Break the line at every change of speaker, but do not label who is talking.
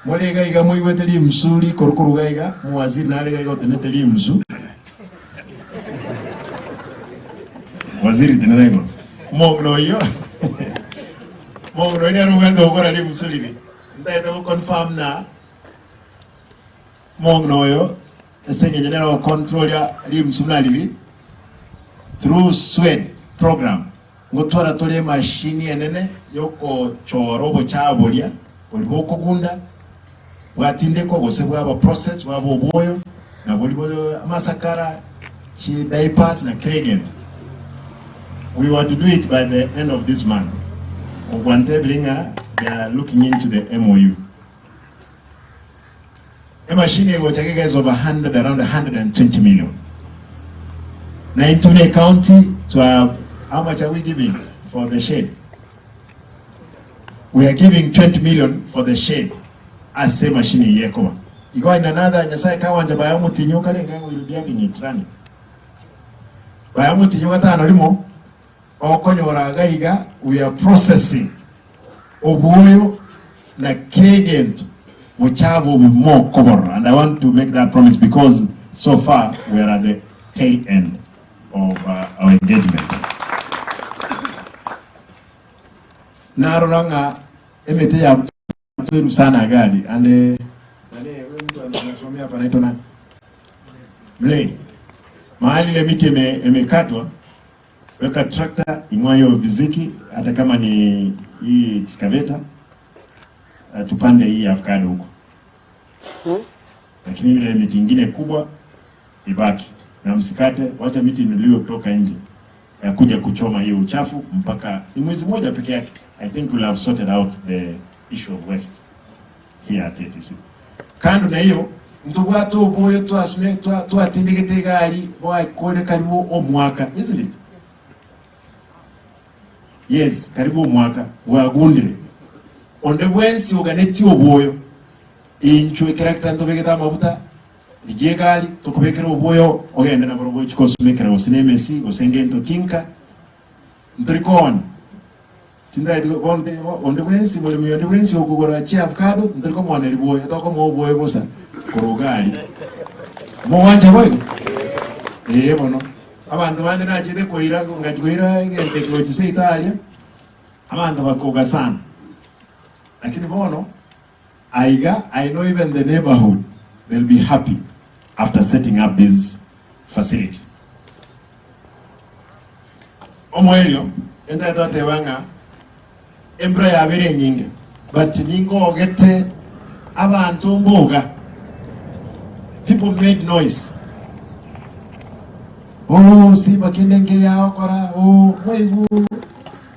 More iga iga moigwete rimusu rikoru koruga iga, omowaziri nare iga iga otenete rimusu. Waziri tenena igoro. Omong'ina oyio omong'ina oyio nere obwate gokora rimusu riria. Ntagete go confirm na omong'ina oyo ase eng'encho nere ogocontrolia rimusu buna riria through SWEDD program. Ngotwara tore emashini enene y'ogochora obochafu boria boria bokogunda bwatindekwa gose bwaba processed bwaba obwoyo na boria bo amasakara, chi diapers na kera egento. We were to do it by the end of this month. Ogwantebire ng'a they are looking into the MOU. Emashini egocha iga is over 100 around 120 million. Na intwe buna ecounty twa how much are we giving for the shed? We are giving 20 million for the shed ase emashini eye ekoba. Igo in another Nyasaye kagwancha by omotinyi okare enga we will be having it running. By omotinyi ogatano rimo okonyora iga iga we are processing Obwoyo na kera egento bochabe obo mokoborora and I want to make that promise because so far we are at the tail end of our engagement. Narora ng'a emete yabutoirwe sana gadi and nani huyu mtu anasomea hapa anaitwa nani? Mlei. Mahali ile miti imekatwa Weka tractor ing'oe hiyo viziki, hata kama ni hii excavator, tupande hii avocado huko, lakini ile miti ingine kubwa ibaki na msikate, wacha miti inuliwe kutoka nje ya kuja kuchoma hiyo uchafu mpaka ni mwezi moja peke yake. I think we'll have sorted out the issue of waste here at ATC. Kando na hiyo ntobwate oboyo twasome twatindegete egari bwakore karibu omwaka, isn't it? Yes, karibu omwaka bwagundire. Onde bwensi oganetie oboyo inchwe ekerakita ntobegete amabuta rigia egari tokobekera oboyo ogende naborobwo gochia kosumekera gose na emesi gose ngento kinka ntori kooni. Tintageti bono onde bwensi moremi onde bwensi okogora chiavocado ntori komoaneria bwoye, tokomoa obwoye bosa korwa iga aria. Mogwancha boigo? Ee bono. Abanto bande nachete koira ngachia koira egento eke gochia seito aria, abanto bakoga sana. Lakini bono aiga I know even the neighborhood they'll be happy after setting up this facility. Omoerio, entagete goteba ng'a embura yabeire enyinge, but ningogete abanto mboga. People made noise. Oh, simba kende nkeyagokora, oh, mwaigu.